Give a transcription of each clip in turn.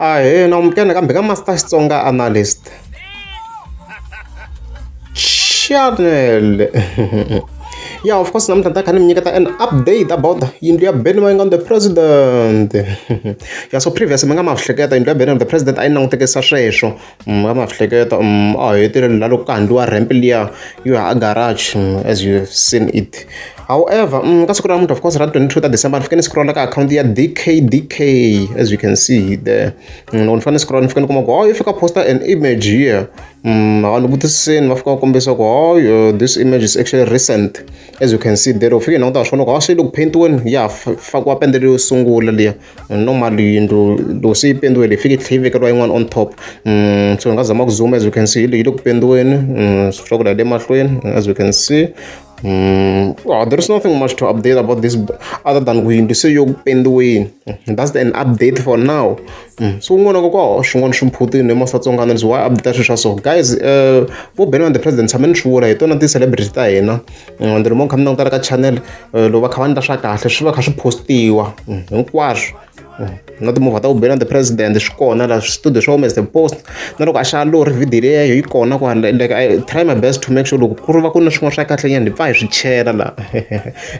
Ahee na amukela nakambe ka Master Xitsonga Analyst Channel. Yeah, of course namuntlha ni ta kha ni mi nyiketa an update about yindlu ya Benny Mayengani the president. Yeah, so previously mi nga ma hleketa yindlu ya Benny the president a yi nangutekisa sweswo. Mi nga ma hleketa a heteleli la loko ka handliwa ramp liya yo ya a garage as you have seen it. However, ka siku ra namuntlha of course ra 22 ta December ni fike ni scroll ka akhawunti ya DKDK as you can see there. Loko ni fanele ni scroll ni fike ni kuma ku yi fika posta an image here. Vanhu vutiseni va fika va kombisa ku hayi this image is actually recent as you can see there. U fike languta swona ku ha swi le ku paint-iweni ya fakiwa pende leyo sungula liya. Normally yindlu loko se yi pendiwile yi fike yi tlhela yi vekeriwa yin'wana on top. So hi nga zama ku zoom as you can see yi le ku pendiweni swa ku la le mahlweni as you can see. Well, there is nothing much to update about this other than ku yindlu se yo ku pendiweni. That's an update for now. So un'wana ku kwa xin'wana xi mphutini hi Master Analyst why update swilo swa so guys vo Benny the president tshame ni swi vula hi tona ti-celebrity ta hina and loko mo kha mi langutela ka channel loko va kha va endla swa kahle swi va kha swi postiwa hinkwaswo na timovha ta ku Benny the president swi kona la studio swa Mr Post na loko a xava lori video leyo yi kona kwala like I try my best to make sure loko ku ri va ku na swin'wana swa kahle nyana hi pfa hi swi chela la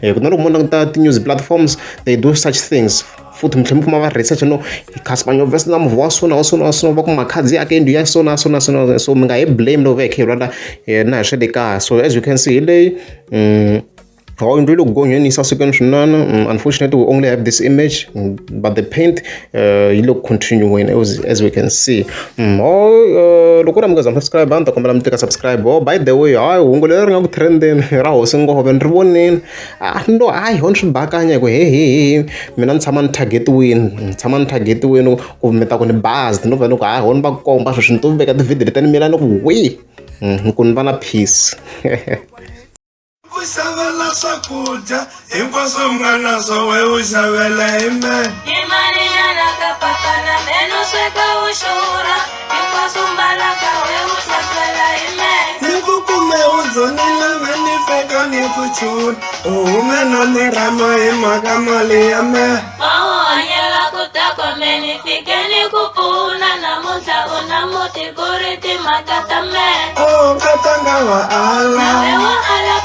hi ku na loko mo languta ti-news platforms they do such things futhi mi tlhela mi kuma va research no Cassper Nyovest na movha wa so na wa so na wa so va ku makhadzi ya ake yindlu ya so na so na so so mi nga hi blame loko va hi kha hi vulavula na hi swa le kaya so as you can see hi leyi hawu yindlu yi le ku gonyeni yi sasekile swinene unfortunately we only have this image but the paint yi le ku continuing as we can see. Loko ku ri a mi nga za mi subscribe a ni ta kombela mi tika subscribe. Oh, by the way hayi hungu leri ri nga ku trendeni ra hosi ngove ni ri vonini a ni lo hayi ho ni swi bakanya hi ku he he he mina ni tshama ni target-iwini ni tshama ni target-iwini ku mi ta ku ni bazi no vhela ni ku hayi ho ni va komba sweswi ni to veka tivhidiyo leti ni mila ni ku wi ku ni va na peace. Ku xavela swakudya hinkwaswo u nga na swo we u xavela hi mene. Hi malinyana ka papana meno sweka u xurha hinkwaswo mbalaka we u hlantswela hi mene. Ni ku kume u dzunile me ni fika ni ku chuna u hume na mirhama hi mhaka mali ya mehe. Wa wu hanyela ku dakwa me ni fike ni ku pfuna namuntlha u na muti ku ri timhaka ta mehe. O nkatanga wa ala. Na we wa ala.